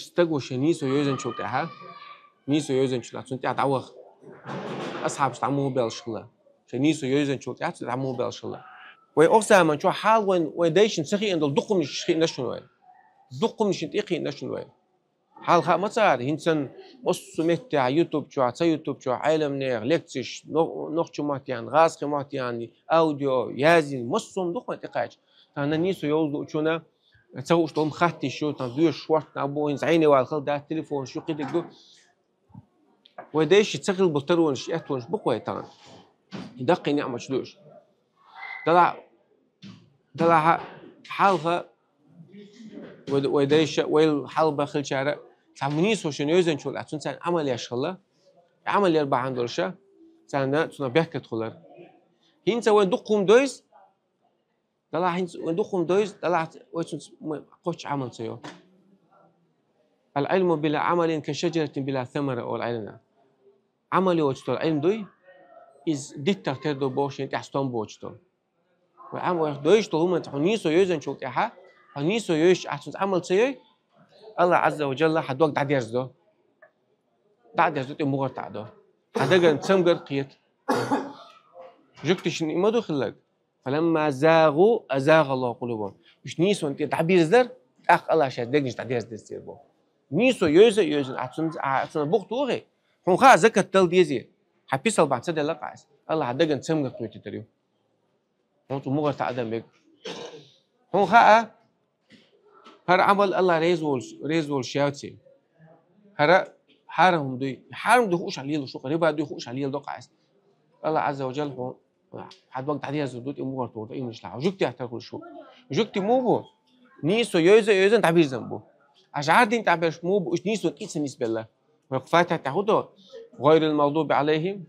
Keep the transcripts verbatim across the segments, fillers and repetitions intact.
Стаг ва шен нийсо йовзанчул тӀехьа, нийсо йовзанчул тӀехьа, цунна тӀехьа дӀаваха. Асхьабаш дӀа муха беллаш хилла. Шен нийсо йовзанчул тӀехьа цунна дӀа муха беллаш хилла. Вай оха заман чу хьал вайн, вайн дайшна ца хиъна долу дукхамнаш хиъна шуна вай. Дукхамнашна тӀе хиъна шуна вай. Хьал хаа ма ца ара, хӀинца массо а меттехь, YouTube чохь, цхьа YouTube чохь, Ӏеламнехан лекцеш, но-, нохчийн маттахь, гӀазкхийн маттахь, аудио, яздина, массо а ду-кх вайн тӀекхаьчна. Тахана нийсо йовза луучунна ца хууш долу хаттарш ю, тахана доьшуш хӀорш а бу, хӀинца Ӏийне вала хала дац, телефонаш ю, кхидерг ду. Вай дайша ца хилла болу таронаш, аьттонаш бу-кх вай тахана. И даккхий неӀматаш ду уьш. Дала, Дала хьалха вай, вай дайша, вай хьалха хиллачара, цхьа нийсо шен йовзанчул тӀехьа цунна царна Ӏамал еш хилла. И Ӏамал яр бахьана долуша, царна цунах беркат хуьлура. ХӀинца вайн дукха хӀума дойза, Дала хӀинца вайн дукха хӀума дойза, Дала вай цунца ма-, кхоччуш Ӏамал ца йо. «Ал-Ӏилму била Ӏамалин ка шаджаратин била самара», олу Ӏеламнаха. Ӏамал йоцуш долу Ӏилма дуй, иза диттах тера ду боху шен тӀехь стом боцуш долу. Вай Ӏамал вайх дойзаш долу хӀуманца хьо нийсо йовзанчул тӀехьа, хьо нийсо йовзуш ахь цунца Ӏамал ца йой, Аллах Ӏазза ва Джалла хьан дог дӀадерзадо. ДӀа а дерзадо, тӀе мугӀар таӀадо. Хьан дагана цамгар кхета. Жуьгташна и ма ду хилларг. «Фаламма загӀу, азагӀа Аллаху къулубахум». Уьш нийсонна тӀе дӀабирзар, тӀаккха Аллах шаьш дегнаш дӀадерзадира церан боху. Нийсо йовза а йовзина, ахь цунна, ахь цунна бух тухий, хьуна хаьа закат дала дезий, хьан писал бахьана ца делла-кх ахь иза. Аллах хьан дагана цамгар кхетийтар ю. Хьуна цу мугӀар таӀа адам бег. Хьуна хаьа, хӀара Ӏамал Аллах реза волуш, реза волуш яций. ХӀара хьарам хӀума дуй. Хьарам дуй хууш а лелаш ву-кх, риба дуй хууш а леладо-кх ахь иза. Аллах Ӏазза ва Джалла хьуна хьан дог дӀадерзор ду, тӀе мугӀар тухур ду, иманаш лахь. Жуьгтех тархуьлуш ву. Жуьгти муха бу? Нийсо йовза а йовзина дӀабирзина бу. Ахь жӀардин тӀехь берш муха бу? Уьш нийсонна тӀе ца нисбелла. Вай Фатихьа тӀехь хӀун до? «ГӀайрил магӀдуби Ӏалайхим,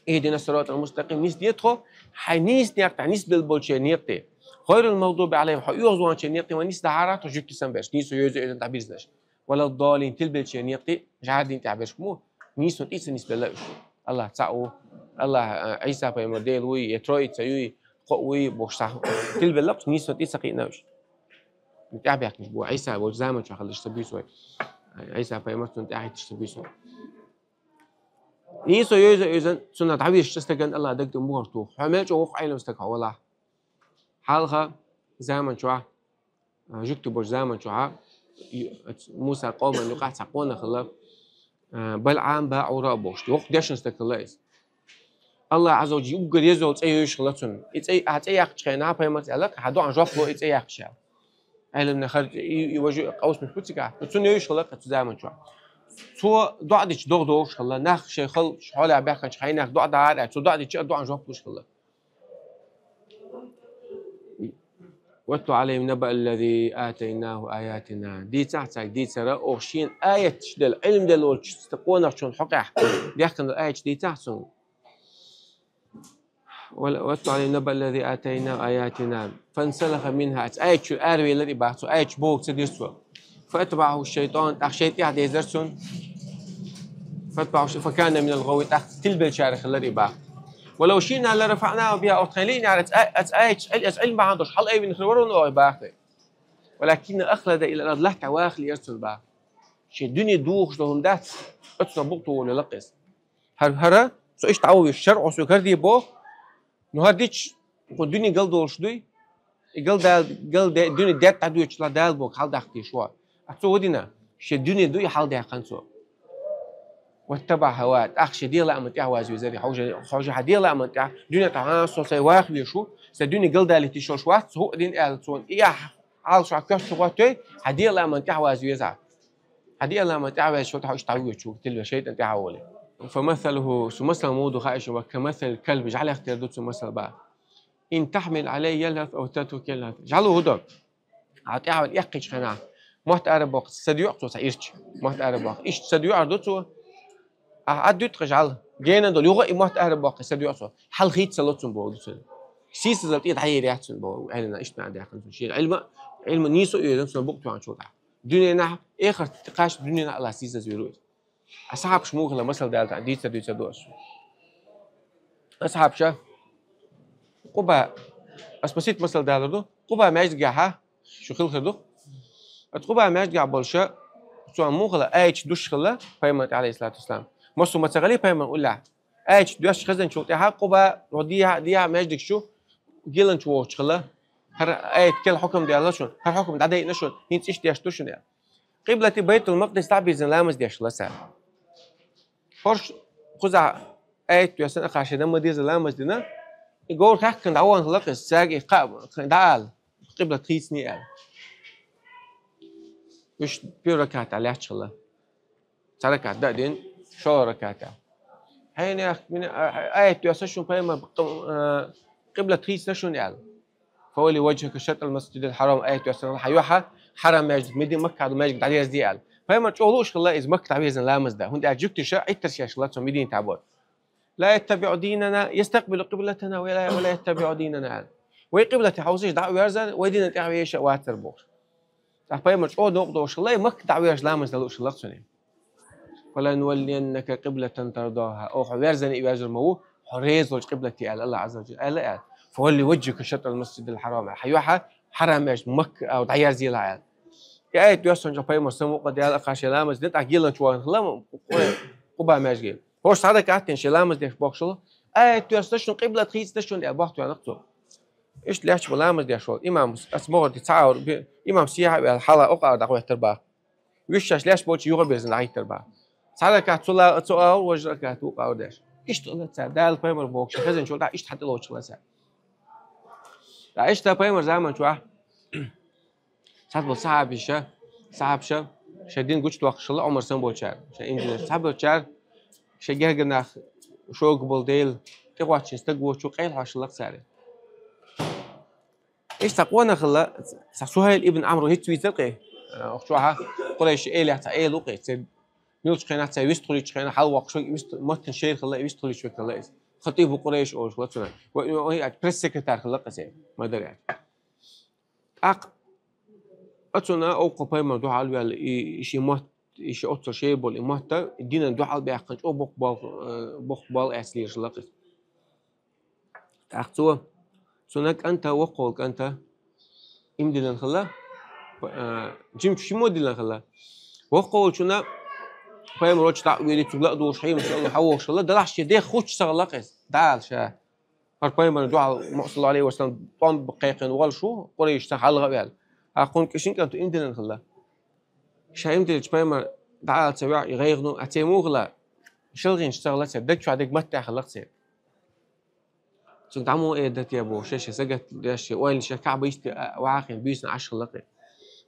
ихдинас сиратал мустакъим». Нисде тхо хьайн нийса некъа тӀехь, нисбелла болчеран некъа тӀе. «ГӀайрил магӀдуби Ӏалайхим», хьо оьгӀазвахначеран некъа тӀе ма нисдахьара тхо, жуьгти санна берш, нийсо йовза а йовзина дӀабирзинарш. «Валаддаллин», тилбеллачеран некъа тӀе, жӀардин тӀехь берш ма бу, нийсонна тӀе ца нисбелла уьш. Аллах цхьаъ ву, Аллах, а, Ӏийса пайхамар Дела вуй, я Троица юй, кхоъ вуй бохуш цхьа тилбелла-кх, нийсонна тӀе ца кхиъна уьш. ТӀаьхьабаьхкинарш бу, Ӏийса волчу заман чохь хилларш ца буьйсу вай. Ӏийса пайхамар, цунна тӀаьхьахӀиттарш ца буьйсу вай. Нийсо йовза а йовзина, цунах дӀавирзича стагана Аллах даг тӀе мугӀар туху. Хьо мел чӀогӀа воккха Ӏелам стаг хьо валахь. Хьалха заман чохь, а, жуьгти болчу заман чохь, ю-, Муса къоман юкъахь цхьа къонах хилла, а, БалӀам, БаӀура а бохуш, воккха дешна стаг хилла иза. Аллах Ӏазза ва Джалла уггар еза йолу цӀе йовзуш хилла цунна. И цӀе, ахьа цӀе яьккхича хенахь, пайхамарца аьлла-кх, хьан доӀанна жоп ло и цӀе яьккхича аьлла. Ӏеламнахара и, и важа къовсамаш бу цигахь. Цунна йовзуш хилла-кх цу заман чохь. Цо доӀа дича догӀа догӀуш хилла, нах шайн халкъ хьолехь баьхкинчу хьайнех доӀа дара аьлла, цо доӀа дича а доӀанна жоп луш хилла. «Ватлу Ӏалайхим набаъ аллази атайнаху аятина». Дийцахь цаьрга дийцар, оха шена аяташ делла, Ӏилма делла волчу къонахчунна хьокъехь даьхкина долу аяташ дийцахь цунна. «Ватлу Ӏалайхим набаъ аллази атайнаху аятина. Фансалаха минха». Цу аяташ чуьра аравелира и бах, цу аяташ бохург ца дира цо. «ФаатбаӀаху шайтӀан», тӀаккха шайтӀа тӀаьхьа дезара цунна. «ФаатбаӀаху шай-, факана минал гӀавин», тӀаккха тилбеллачарах хилира и бах. «Валав шиъна ларафаӀнаху биха», оха тхайн лиънера аса, аса аяташ, аса Ӏилма бахьана долуш, хьала айвина хир вара оха и бах тхайн. «Валакиннаху ахлада илал ард», латта тӀе ваха лиира цунна бах. Шен дуьне духуш долу хӀума дац, оцунах букъ тохуш велла-кх иза. ХӀара, хӀара, со иштта дӀавуьйш, шарӀо соьга хӀара де боху, ну хӀара дича, кху дуьне галдолуш дуй, и галдал-, галде-, дуьне дед дӀадоьдуш Дала бохург хьаладаккха дезаш ву. А цо хӀун дина, шен дуьне дуй хьаладаьккхина цо. «ВаттабаӀа хӀаваху», тӀаккха шен дегӀан лааман тӀаьхьа вазвезара, хьо же, хьо же хьан дегӀан лааман тӀаьхьа, дуьне тӀехь, хӀан, со сайн ваха везаш ву, сайн дуьне галдалийта йиш йолуш вац, со хӀуъа дина аьлла цунна, и ахь хьалха шуьга коьрта ца хӀоттий, хьан дегӀан лааман тӀаьхьа вазвеза. Хьан дегӀан лааман тӀаьхьа ваьзча, хьо иштта дӀавоьдуш ву, тилла шайтӀан тӀаьхьа волий. «Фамасалуху», цу масал муха ду хаьий шуна, «камасалил калби», жӀаьлех тера ду цу масал бах. «Ин тахьмил Ӏалайхи ялхас ав татрукху ялхас». ЖӀаьло хӀун до? Хьо тӀаьхьа ваьлла эккхийчу хенахь, мотт ара боккху садоькъу цо цхьа ирча. Мотт ара боккху. Иштта садоькъур ду цо. Ахьа дуьту-кх жӀаьла. Гена долу юха а и мотт ара боккху садоькъу цо. Хьалхийца ло цунна боху ду цунна. Сийсазалла тӀе дӀаеряц цунна боху. Ӏелина иштта маьӀна даьккхина цунна. Шен Ӏилма, Ӏилма нийсо а йоьзна цунна букъ тоьхначул тӀаьхьа. Дуьненахь, эхарт кхача дуьненахь Аллах сийсазвийр ву иза. Асхьабаш муха хилла масал далийта, дийца, дийца ду ас. Асхьабаша Къуба, ас масийтта масал далур ду. Къуба маьждигехьа, шу хила хир ду. Аса Къуба маьждигехь болуша, Цо муха хилла, аяташ деш хилла пайхамар, алейхиссалату вассалам. Массо ма ца гӀели пайхамар уллехь. Аяташ доьшуш хезначул тӀаьхьа Къуба, дехьа, дехьа маьждигаш чу, гиланчу вогӀуш хилла. ХӀара аят кхел хьукам даьлла шуна, хӀара хьукам дӀадайина шуна, хӀинца иштта деш ду шуна аьлла. Къиблати Байтул-Макъдис дӀабирзина ламаз деш хилла цара. ХӀорш кхузахь аят доьссина, ахар шайн ма деза ламаз дина, и говр хаьхкина дӀавахана хилла-кх из, цаьрга и кхаъ, дӀаала, къиблат хийцаний аьлла. Уьш первый ракаӀатехь лаьтташ хилла. Цхьа ракаӀат дӀа а дина, шолгӀа ракаӀатехь. Хьенех, мина, а, а, аят доьссина шуна пайхамар, а, къиблат хийцина шуна аьлла. «Фавалли ваджхака шатрал масджидил хьарам», аят доьссина хилла, хьан юьхь Хьарам маьждиг, Медин-, Макка ду маьждиг дӀаверзаде аьлла. Пайхамар чӀогӀа лууш хилла иза Макка дӀаверзина ламаз дан. ХӀунда аьлча жуьгташа Ӏиттарш еш хилла цо Мединатехь боху. «Ла яттабиӀу динана, ястакъбилу къиблатана ва ла, ва ла яттабиӀу динана», аьлла. Вай къиблате хьовсийша дӀа а верзан, вай динан тӀехь вешан а вацар бохуш. ТӀаккха пайхамар чӀогӀа новкъа долуш хилла, и Макка дӀаверзаш ламаз дан лууш хилла цунна. «Фалануваллияннака къиблатан тардахьа». Оха хьо верзаний а верзар ма ву, хьо реза волчу къиблате аьлла, Аллах Азза ва Джалла аьлла аьлла. «Фавалли ваджхака шатрал масджидил хьарам». Хьан юьхь Хьарам маьждиг Макка а дӀаерзийла аьлла. И аят доьссинчохь пайхамар самукъа даьлла, ахар шайн ламаз дина, тӀаккха гиланчу вахана хилла Къу-, Къуба маьждиге. ХӀорш цхьа ракаӀат дина шайн ламаз деш бохуш хилла. Аят доьссина шуна, къиблат хийцина шуна аьлла, боху тоьнах цо. Иштта лаьтташ бу ламаз деш волу. Имам, ас могӀар ди ца Ӏаур, би-, имам сехьа а ваьлла, хьала окъа ара дӀахӀоьттар баха. Вуьшшаш леш болчу юха а безна дӀахӀиттар баха. Цхьа ракаӀат цу ла-, цу агӀор, важа ракаӀат вукху агӀор деш. Иштта хилла цара, Дала пайхамар бохуш, хезначул тӀаьхьа иштта хьатӀалоцуш хилла цара. ТӀаккха иштта пайхамар заман чохь цхьаболу сахьабиша, сахьабша, шайн дин гучудоккхуш хилла Ӏумар санна болчара. Шайн имдина цхьаболчара, шайн гергара нах шога болу дела, тӀехӀоттийна стаг воцучу къайлахьош хилла цара. Иштта цхьа къонах хилла, цхьа Сухайл ибн Амру хӀинца вийцира-кх, а, охчохьа, Къурайш элехь цхьа эла ву-кх, церан муьлхачу хенахь, церан вистхуьлуьйтучу хенахь, хьалавоккхуш верг, вист-, маттана шайра хилла, вистхуьлуьйтуш верг хилла иза. Хатибу Къурайш олуш хилла цунах. Ва, ва, ва, пресс-секретарь хилла-кх иза, ма-дарра аьлча. ТӀаккха оцунна, оха пайхамар дуьхьал ваьлла, и, и ши мотт, и ши оццул шайра болу и мотт, динан дуьхьал баьккхина, чӀогӀа боккха болх, э, боккха болх эцна лелаш хилла-кх иза. ТӀаккха цо, цуьнан кӀанта, воккхаволу кӀанта, имдина хилла, а, жимачу шиммо дина хилла. Воккхаволчунна пайхамар волчу дӀа а вийриг, цуьнга ла а дугӀуш, хьемаш а луш, хьавогӀуш хилла, делахь шен дех хӀуттуш ца хилла-кх иза. Дала ша. ХӀара пайхамарна дуьхьал, саллаллаху Ӏалайхи ва саллам, тӀом кхайкхина волуш ву, Къурайш цхьаьна хьалха а ваьлла. ТӀаккха кхунна кӀишинкӀанта имдина хилла. Ша имдинчу пайхамар дӀаала ца ваьӀ, и гӀайгӀано, а, церан муха хилла, шалгӀинчу ца хилла церан, даг чохь дерг маттехь хилла-кх церан. Цуьнга дӀа муха эр дара те бохуш, шаьш сагатдеш, шен ойла шен кхаъ бийшти а вахийна буьйсанна Ӏаш хилла-кх.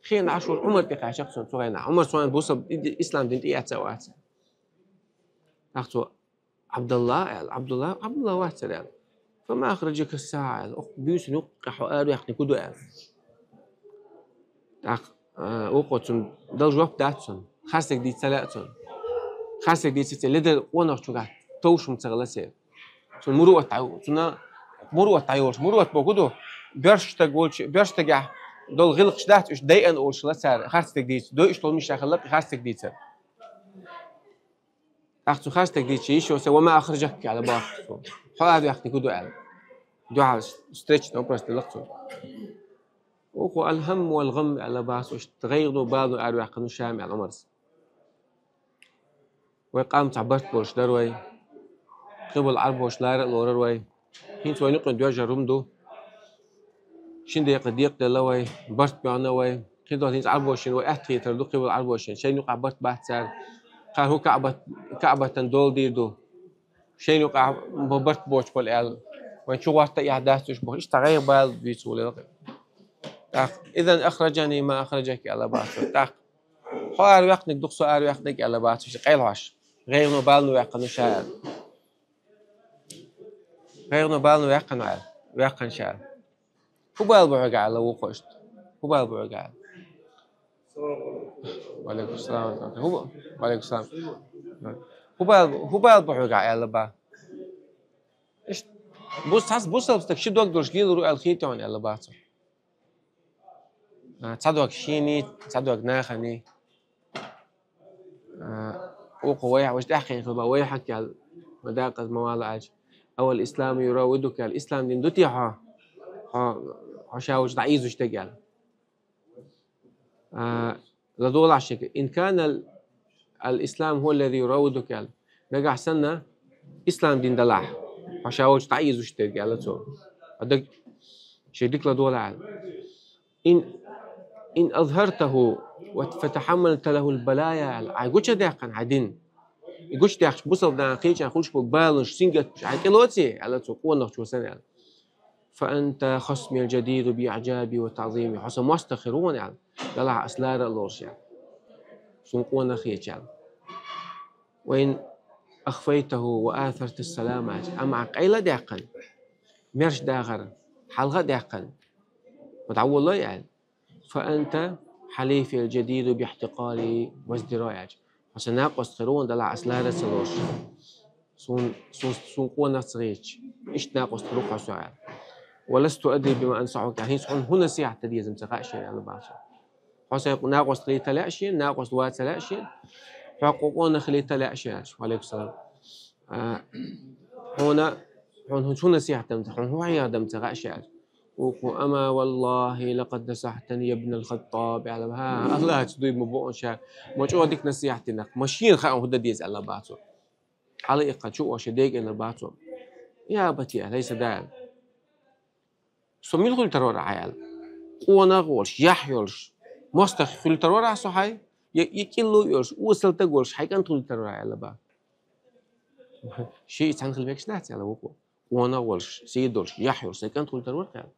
Хиъна Ӏаш волуш Ӏумар тӀекхаьчна-кх цунна цу хенахь. Ӏумар цунна бусалба ислам дин тӀеэцна а вацара. ТӀаккха цо: «Ӏабдалла», — аьлла. «Ӏабдалла, Ӏабдалла вац хӀара», — аьлла. «Фама ахраджака ссаӀа», — аьлла. «Оцу буьйсанна юккъехь хьо араваьккхинарг хӀун ду?» — аьлла. ТӀаккха, а, вукхо цунна дала жоп дац цунна. Харцдерг дийца ца лаьа цунна. Харцдерг дийца ца лаьа, ледара къонахчуьнгахь товш хӀума ца хилла церан. Цунна муруат дӀа-, цунна муруат дӀайолуш. Муруат бохург хӀун ду? Боьрша стаг волчу, боьрша стагехь долу гӀиллакхаш дац, уьш дайъина олуш хилла цара, харцдерг дийца. Дойуш долу миша хилла-кх харцдерг дийцар. ТӀаккха цу харцдерг дийцича, йиша йоцу: «Ва ма ахраджак», — аьлла боху цо. «Хьо араваьккхинарг хӀун ду?» — аьлла. Дуьхьал встречный вопрос делла-кх цо. Вукхо: «Алхьам вал гӀам», — аьлла боху цо, иштта гӀайгӀано, балано араваьккхина ву ша, аьлла Ӏумарс. Вай къам цхьа барт болуш дара вай. Кхиболу Ӏарбоша лара а лорара вай. ХӀинца вайна юкъана доьжар хӀума ду. Шина декъа декъаделла вай, барт боьхна вай. Кхидолу хӀинца Ӏарбошна вай аьтта хетар ду, кхиболу Ӏарбошна. Шайна юкъахь барт бац цара. Кхара хӀун Каъбат-, Каъбатан дола дийр ду. Шайна юкъахь бо-, барт боцуш болу аьлла. Вайн чу гӀотта а яхь дац уьш боху. Иштта гӀайгӀа-бала дуьйцуш хилла-кх. ТӀаккха: «Изан ахраджани ма ахраджак», — аьлла боху цо. ТӀаккха: «Хьо араваьккхинарг ду-кх со араваьккхинарг», — аьлла боху цо, къайлахьош. ГӀайгӀано, балано ваьккхина ша аьлла. ГӀайгӀано, балано ваьккхина ваьлла, ваьккхина ша. ХӀун бала бу хьоьгахь аьлла вукхо иштта. ХӀун бала бу хьоьгахь аьлла. Ва алейкум салам. ХӀун бу-, ва алейкум салам. ХӀун бала бу, хӀун бала бу хьоьгахь аьлла боху. Иштта. Бус-, цхьацца бусалба стаг ши дог долуш лелар ву аьлла хетий хьуна аьлла боху цо. А, цхьа дог шений, цхьа дог наханий. А, вукхо вайхьа, важа тӀаьххье хила бан, вайхьак аьлла, ма дакъа ма вала аьлча. Авал ислам юраввидука аьлла, ислам дин ду те хьо? Хьо, хьо ша волчу дӀаийзаш дерг аьлла. А, Ладолахьа шега. إن كان ال-، الإسلام هو الذي يراودك, аьлла. Нагахь санна ислам дин далахь, хьо ша волчу дӀаийзуш дерг, аьлла цо. Хьо даг шега дика ладолахь, аьлла. إن، إن أظهرته وت-، فتحملت له البلايا, аьлла. Хьайн гуча даьккхина хьайн дин. И гучадаьккхича бусалба нахана кхечахьа хуьлуш болу баланаш, сингаттамаш хьайн тӀелоций, аьлла цо, къонахчо санна, аьлла. فأنت خصمي الجديد بإعجابي وتعظيمي. Хьо сан мостагӀа хир ву хьуна, аьлла. Делахь ас лара а лоруш, аьлла. Суна къонах хеташ, аьлла. وإن أخفيته وآثرت السلامة. Амма хьайн къайла а даьккхина, маьрша дахар хьалха а даьккхина, ма дӀаволлой, аьлла. فأنت حليفي الجديد باحتقاري وازدرائي, аьлча. Хьо сан накъост хир ву хьуна, делахь ас лара а ца лоруш. Суна, суна, суна къонах ца хеташ, иштта накъост хир ву хьо сох, аьлла. ولست أدري بما أنصحك, хӀинца хьуна хӀун насихьат дан деза-м ца хаьа шена, аьлла бах цо. Хьо сайн накъост хилийта лаьа шена, накъост ван ца лаьа шена, хьо къо-, къонах хилийта лаьа шена, аьлча. Ва Ӏалайкум салам. А, хьуна, хьуна хӀун, хӀун насихьат дан, хьуна хӀун хьехам дан ца хаьа шена, аьлча. Вукхо: أما والله لقد نصحتني يا ابن الخطاب, аьлла. ХӀа, АллахӀаца дуй ма бу хьуна ша, ма чӀогӀа дика насихьат дина, ма шена хаьа хӀун дан деза, аьлла бах цо. Хьала иккхина чу а вахана шен дега элира бах цо: يا أبت, аьлла, хӀай сан да, аьлла. Со мила хуьлуьйтур вара ахь, аьлла? Къонах а волуш, яхь а йолуш, мостагӀа хуьлуьйтур вара ахь со хьайн? Я, я кӀилло а йолуш, осал стаг а волуш, хьайн кӀант хуьлуьйтур вара ахь, аьлла бах. Шен и цхьаьна хила мегаш дац, аьлла вукхо. Къонах а волуш, сий долуш, яхь а йолуш, сайн кӀант хуьлуьйтур вара-кх, аьлла.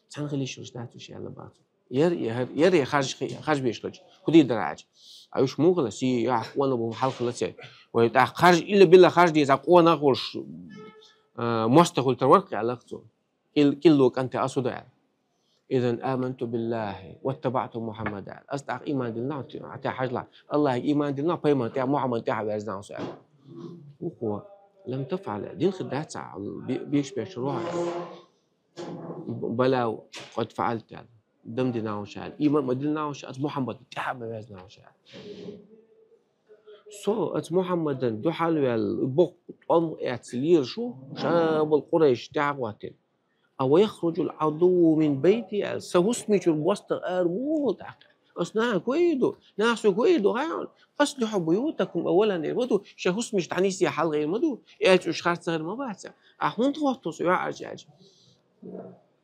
Цхьаьна хила йиш йолуш дац уьш, аьлла бах цо. Яра, яра, яра харжа хи-, харжа беш хилча, хӀун дийр дара хьаьжа? А уьш муха хила, сий, яхь, къонах бу хьалха хила ца. Вай тӀаккха харжа, илла билла харжа деза, къонах а волуш, а, мостагӀа хуьлуьйтур вара-кх, аьлла-кх цо. Кил-, кӀилло кӀанте а со ду, аьлла. إذا آمنت بالله واتبعت محمدا, аьлла. Ас тӀаккха иман диллина, хьо тӀе хьажалахь. АллахӀе иман диллина, пайхамар тӀе, Мухьаммад тӀе а верзина со, аьлла. Вукхо: لم تفعل, дина хир дац ахь, бе-, бегаш беш рохьа, аьлла. بلى قد فعلت, аьлла. Дам дина хьуна ша, аьлла. Иман ма диллина хьуна ша, ас Мухьаммад тӀе а ма верзина хьуна ша, аьлла. Со ас Мухьаммадан дуьхьал ваьлла, боккха тӀом эцна лелаш ву, ша болу Къурайш тӀаьхьа а хӀоттийна. أو يخرج العدو من بيتي, аьлла, сан хӀусаме чуьра мостагӀа ара муха волу тӀаккха? Ас наха гой ду, наха со гой ду, хьан? أصلحوا بيوتكم أولا, эр ма ду, шайн хӀусамаш дӀанисъе хьалха, эр ма ду, аьлча уьш харцахьара ма бац. Ахь хӀунда хӀотту со юьхьӀаьржа, аьлча?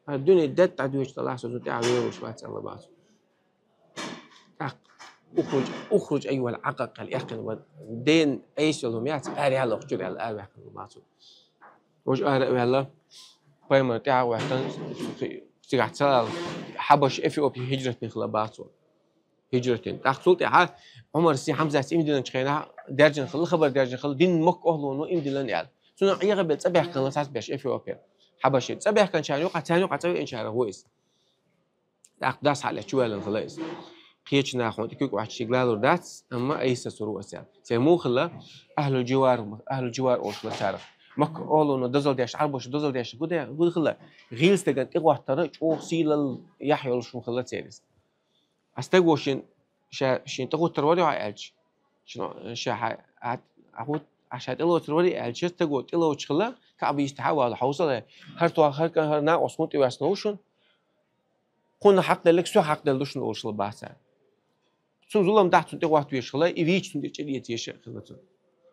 ХӀара дуьне дед дӀадоьдуш делахь, со цунна тӀаьхьа вер волуш вац, аьлла бах цо. ТӀаккха: اخرج، اخرج أيها العقاق, аьлла, эккхина ван. Ден айса йолу хӀума яц, ара яла оху чуьра, аьлла, ара ваьккхина бах цо. Важа ара а ваьлла, пайхамар тӀаьхьа а хӀоьттина, цигахь ца лала, Хьабаш, Эфиопи хӀижрат дина хилла бах цо. ХӀижрат дина. ТӀаккха цул тӀаьхьа Ӏумарс, Хьамзатс иман диллинчу хенахь даьржина хилла, хабар даьржина хилла, динан Макка охӀлуно иман диллина аьлла. Цунах Ӏехабеллачу цӀа баьхкина хилла цхьацца беш Эфиопера. Хьабашера. ЦӀа баьхкинчарна юкъахь, царна юкъахь цӀа веанчарах ву иза. ТӀаккха дас хьалаьцна чуваьллина хилла иза. Кхечу наха хьуна тӀе куьг Ӏоттуш шега лалур дац, амма айса ца суру ас, аьлла. Церан муха хилла? Ахьлул-живар, ахьлул-живар олуш хилла царах. Макка охӀлуно дозалла деш, Ӏарбоша дозалла деш гу де-, гу хилла? ГӀийла стагана тӀехӀоттар чӀогӀа сийлалла яхь йолуш хӀума хилла церан иза. А стаг ву шен, ша, шен тӀехӀуттур вара хьо аьлча, шен, ша хьа-, а, а хӀут-, а ша тӀелоцур вара аьлча, стаго тӀелоцуш хилла, КаӀба йистехь а вала хьовсал, хӀара тӀо-, хӀара кӀа-, хӀара накъост хӀунда тӀевоьссина ву шуна? Кхунна хьакъ делларг соьх хьакъ делла ду шуна олуш хилла бах цара. Цунна зулам дахь, цунна тӀехӀотта везаш хилла, и вийча цунна тӀе чӀир эца езаш хилла цунна.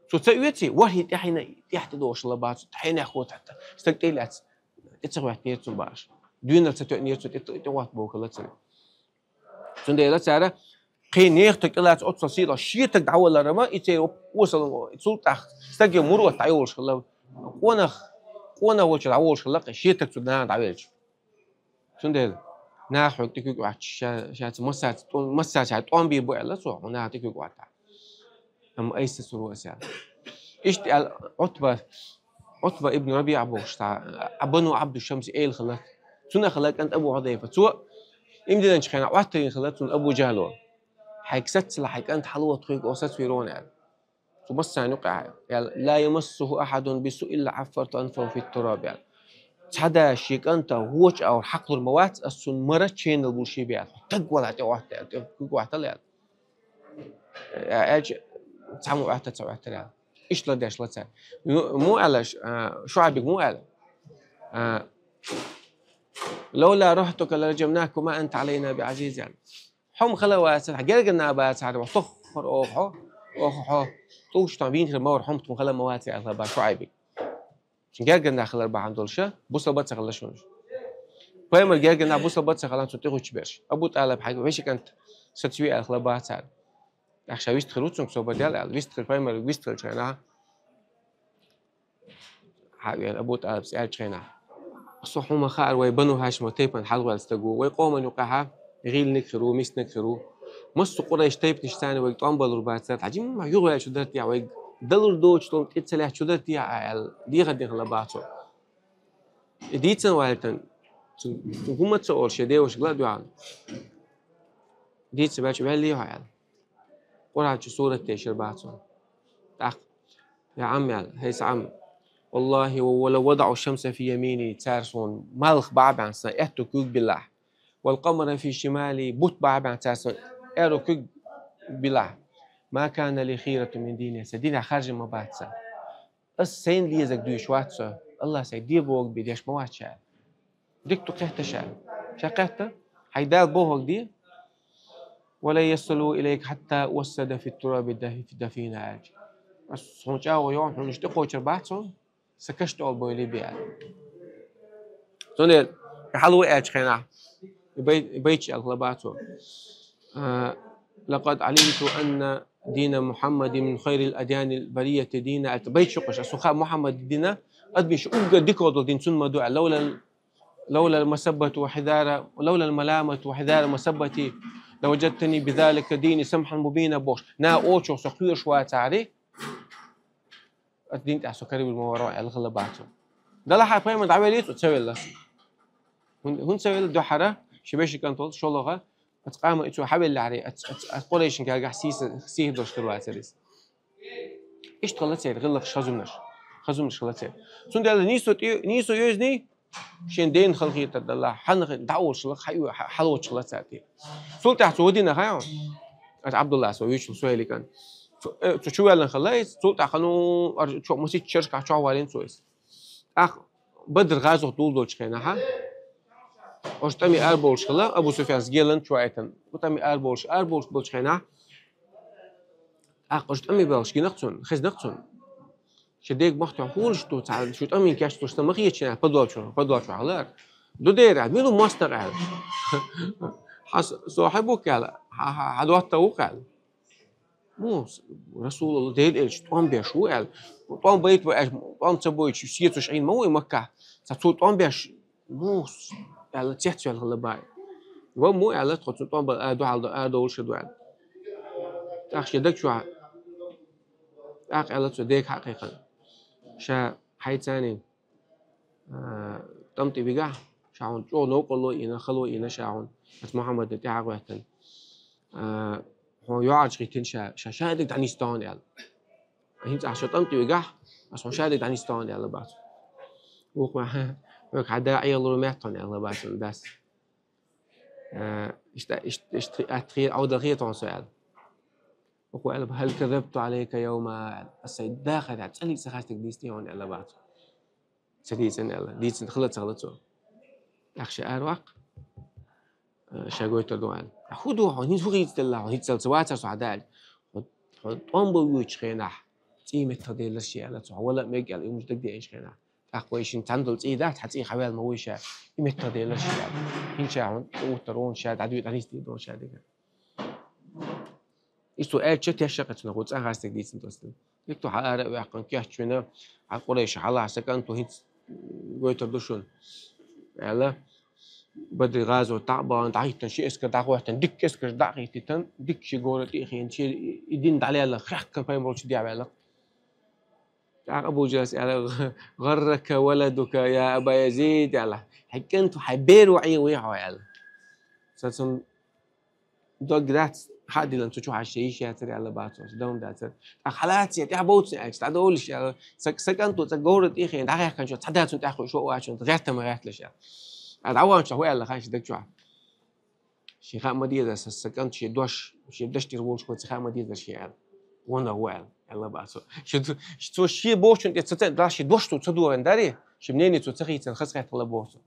Цо ца оьций, ворхӀе тӀаьхьенна тӀехь тӀедогӀуш хилла бах цо, тхьенех хӀоттахь, стаг тӀе а лаьцна, тӀе ца хӀоьттинера цунна бах. Доьналла ца тоьънера цо, тӀе, тӀехӀотта боху хилла цунна. Цундела цара кхин нехан стаг тӀелаца оццул сийлахь, шен стаг дӀаваллара ма, и церан осал, цул тӀаьхьа стаге мурд дӀайолуш хилла. Къонах, къонах волчу дӀаволуш хилла, кхин шен стаг цу наха дӀавелча. Цундела наха хьоьга тӀе куьг Ӏоттуш, ша, шаца массаца тӀом-, массаца тӀом бийр бу аьлла цо, хьо наха тӀе куьг Ӏоттахь. Амма айса ца суру ас, аьлла. Иштта аьлла Ӏутба, Ӏутба ибн РабиӀа бохуш цхьа, а, Бану Ӏабду Шамс эла хилла. Цунах хилла кӀант Абу Хьудайфа. Цо иман диллинчу хенахь Ӏоттийна хилла цунна Абу ЖахӀло. Хьайга саццалахь, хьайн кӀант хьалавотту хьоьга оха сацавийр ву хьуна, аьлла. Цу массарна юкъахь, аьлла: لا يمسه أحد بسوء إلا حفرت أنفه في التراب, аьлла. Цхьа да шен кӀанта вочу агӀор хьакхалур ма вац, ас цунна мара ченал булуш бе, аьлла. Стаг валахь тӀе Ӏотта, аьлла, тӀе куьг Ӏоттала, аьлла. Аьлча, цхьаммо Ӏоттар ца Ӏоттара, аьлла. Иштта ладеш ла цара. Ну, муха аьлла, а, ШуӀайбига муха аьлла? А, لولا رهطك لرجمناك وما أنت علينا بعزيز, аьлла. хьо ма хала вацар, хьа гергана бацар, ва тоххар оха хьо, оха хьо, тӀуштан винхир мавр хьо ма хала ма вацар, аьлла ба Шуайбига. Шин гергана хилар бахьан долуша, бусалба ца хилла шуна. Пайхамар гергана бусалба ца хилан цу тӀехучу берш. Абу ТӀалиб хьайга вешикант сацви аьлла хила бацар. Ахша вистхир уцунг собар дел аьлла, вистхир пайхамар вистхир чайна. Хьа вен Абу ТӀалиб цӀел чайна. Со хьума хаар вай Бану Хашима тайпан хьалвал стагу, вай къоман юкъаха, гӀилник хиру, миснак хиру. Массу Къурайш тайпнаш цани вай тӀом балур бацар, хьажим югӀвел чу дартия, вай далур доч тӀом тӀицалех чу дартия аьлла, дихар дихала бацо. И дийцан вайтан, цу гумаца олуш я девушка ла дуьхьал. Дийца баьча ваьлли хьо аьлла. Къуръан чу сурат тешар бацо. ТӀаккха: «Я Ӏам», — аьлла, — «хӀей са Ӏам, валлахи, ва, ва лав вадагӀу шамса фи ямини, цара суна малх бахьа баьхна сан аьтту куьг билахь, вал къамара фи шимали, бут бахьа баьхна цара сан аьрру куьг билахь, ма кана ли хирату мин дини, сан динехь харжа ма бац сан. Ас сайна лезаг дуьйш вац со, Аллах сай де богу бе деш ма вац ша». Дика ду кхетта ша. Ша кхетта, хьай Дала бохург де. «Ва ла ясалу илайка хьатта уассада фи тураби дафи-, дафина», — аьлча. Ас хьуна чӀагӀо йогӀу, хьуна иштта кхочур бац хьуна, сан каш тӀе олу бойли бе аьлла. Цундела, хьалу аьлча хенахь, и бай-, и байча аьлла бацо. А, «Лакъад Ӏалимту анна дина Мухьаммадин мин хайрил адьянил барияти дина», аьлла, байча юкъаш, ас хӀун хаьа Мухьаммад дина, адамаш уггар дика долу дин цунна ма ду аьлла, лавлал, лавлал масаббату ва хьидара, лавлал маламату ва хьидара масаббати, лаваджадтани бизалика дини самхьан мубина бохуш, на очух со кхоьруш вацахьари, ас дин тӀехь со каравир ма варо аьлла хила бацо. Далахьа пайхамар дӀавеллий цо, ца велла. ХӀун, хӀун ца велла дуьхьара, ши веши кӀант волу шолгӀа, Ацу къаман и цо хьавеллехьаре, ац-, ац-, ац Къурайшин гергахь сийса-, сийхьа долуш хир вацара иза. Иштта хила церан гӀиллакхаш хазумнаш. Хазумнаш хила церан. Цундела нийсо тӀе-, нийсо йоьзний, шен дена халахетар далла, хьанна хи-, дӀа а олуш хила, хьа-, хьа-, хьалоцуш хила цара тӀе. Цул тӀаьхьа цо вадина хьайо, аса Ӏабдуллас ван вуьйцуш Суэйликан. Цу, э, цу чу ваьллан хила, иза цул тӀаьхьа ну, ар-, чо-, маситта шершкахь чохь валийна цо иза. ТӀаккха Бадр гӀазот дулдолчу хенахьа, оцу тӀаме арабовлуш хила, Абу Суфьянс гелан чу айтан. Оцу тӀаме арабовлуш, арабовлуш болчу хенахь, тӀаккха оцу тӀаме балуш гинах цунна, хезнах цунна. Ши дег махтахь хӀунаш ду, цхьа шу тӀамин кечдалуш ма хеташ, подвалчу хилар. Ду дера, мила мостагӀа аьлла. Хьан со хьан бу аьлла, хьан, хьан, хьан дотта ву аьлла. Ну, Расулалла, Делан элча тӀом беш ву аьлла. ТӀом байта вай аьлча, тӀом ца бойтуш, сецуш Ӏийна ма ву и Маккахь. Ца цо тӀом беш, ну, аьлла, цецваьлла хила бай. Ва мо аьлла, тхо цу тӀом бала, а, дуьхьал до, а, довлуш ду аьлла. ТӀаккха шен даг чохь, тӀаккха аьлла цо дега хьакхайкхина. Ша хьайцани, а, тӀам тӀе вигахь, ша хьуна чӀогӀа новкъарло а йина, хало а йина ша хьуна, аса Мухьаммадна тӀаьхьа а гӀоьттина. А, хьо йоӀарчу хӀиттина ша, ша шадерг дӀанисдохна аьлла. ХӀинца ахьа ша тӀам тӀе вигахь, аса хьо шадерг дӀанисдохна аьлла бац. Вукху ма, век хьан да Ӏелур меттахьа аьлла бац, дас. А, иштта, иштта, иштта хи-, атта хи-, Ӏовдал хетахьа со аьлла. Вукхо аьлла: «Хьал казабту Ӏалайка йовма», аьлла. Аса сан дахар цӀаллиг ца хастиг дийцина хьуна аьлла бац. Ца дийцина аьлла. Дийцина хила ца хила цо. Ахша ара ваккха. Э, ша гойтар ду аьлла. А хӀун ду хьо? ХӀинца хӀун хийцаделла хьо? ХӀинццалц вацар со хьан даьлча. Хьо, хьо тӀом бан воьдучу хенахь, цӀий меттах деллар ши аьлла цо. Хьо вала а мега аьлла, и муж дагадеанчу хенахь. ТӀаккха вай шин цхьаьна долу цӀий дац, хьан цӀий хьан ваьлла ма вуй ша. И меттах деллар ши аьлла. ХӀинца ша хьуна тӀе уттар вон ша, дӀадуьйта дӀанисдийр дон ша дигара. Иштта цо аьлча, тешша кхаьчна, гӀо цӀа хастаг дийцина тостина. Дика ду хьан ара а ваьккхина, кечвина, хьан Къурайша хьалахьа сан кӀанто хӀинца гойтар ду шуна, аьлла. Бадри гӀазот дӀа а бахана, дӀахӀиттина, ши эскар дӀахӀоттина, дикка эскарш дӀа а хӀиттитан, дикка ши гора тӀе а хиъна, ши и дин дӀалелла, хехкан пайхамар волчу дехьаваьлла. ТӀаккха Абу Джалас аьлла: «ГӀаррака валадука, я Аба Язид», аьлла. «Хьайн кӀант ву, хьайн бер ву Ӏийна вуй хьо», аьлла. Сан цунна дог дац, хьа а дилан цу чу хьаьжча йиш яцара аьлла бац, оцу давна дацара. ТӀаккха хьалаца, тӀаьхьа бовцна аьлча, дӀадолуш аьлла. Сан, сан кӀант ву, цхьа говра тӀе хиъна, дӀахехканчо цхьа да цунна тӀаьхьа хуьйш ву вачунца, гӀертам гӀерталаш аьлла. А дӀаваханчохь ву аьлла, ханча даг чохь. Шен хаа ма дезара, сан, сан кӀант шен дош, шен даш тӀера волуш вац, хаа ма дезара шен аьлла. Вон а ву аьлла, аьлла бацо. Шен ду-, цо шен бохучун тӀе ца ца, да шен дош цо ца догӀина дарий, шен мнение цо ца хийцина, хазахетта хила боху цо.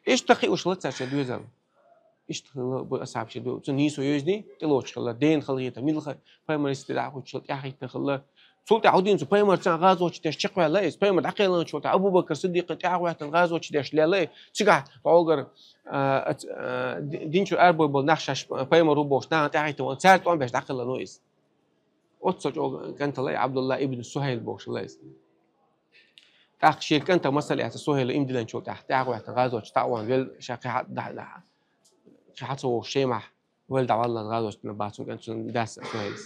Иштта кхиуш ла цара шен доьзал. Иштта хилла бу асхьабаш ду. Цу нийсо йовзийтина, тӀелоацаш хилла, дена халахетар, мила ха-, пайхамар йисте дӀахьочул тӀехьа хӀиттина хилла. Цул тӀехьа хӀу дийна цу пайхамарца гӀазот деш чакхваьлла из. Пайхамар дӀакхелхинчул тӀехьа Абу Бакр Сиддикъ тӀехьа ваьттина гӀазот деш лелла из. Цигахь дӀагӀоргар, а, а, ди-, дин чура арабой бола нах шоаш пайхамар ву бохуш, нахана тӀехьахӀиттина волча цара тӀом беш дӀакхелла ну из. Оццул чӀоагӀа кӀантал ай Ӏабдуллахь ибн Сухьайл бохуш хилла из. ТӀаккха шен кӀантах масал эцна Сухьайла иман диллинчул тӀехьа, тӀехьа ваьттина гӀазот чу дӀавахана, велла ша кхин хьа-, дӀа-, дӀа-, кхин хьа ца вогӀуш Шемахь, велла дӀаваллалца гӀазот чу бац цун кӀант, цун дас Сухьайлас.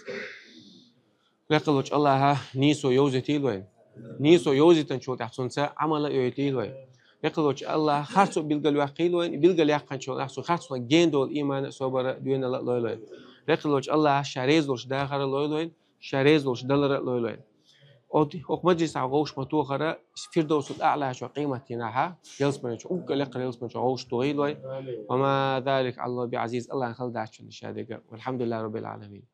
Лекха волча Аллахьа нийсо йовзийтийла вайна. Нийсо йовзийтинчул тӀехьа цунца Ӏамал а йойтийла вай. Лекха волча Аллахьа харцо билгалваьккхийла вайна, билгалъяьккхинчул тӀехьа цу харцонах гена долу иман а, собар а, доьналла а лойла вайна. Лекха волча Аллахьа ша реза волуш дахар а лойла вайна, ша реза волуш далар а лойла вайна. От, хӀокху маджлисехь вовшах ма тохара, Фирдовсул АӀла чохь къематдийнахьа, ялсамани чохь, уггар лекхара ялсамани чохь вовшах тохийла вай. Ва ма залика Ӏала Аллахьи би Ӏазиз, Аллахьна хала дац чунна ша дерг. Валхьамдулиллахьи раббил Ӏаламин.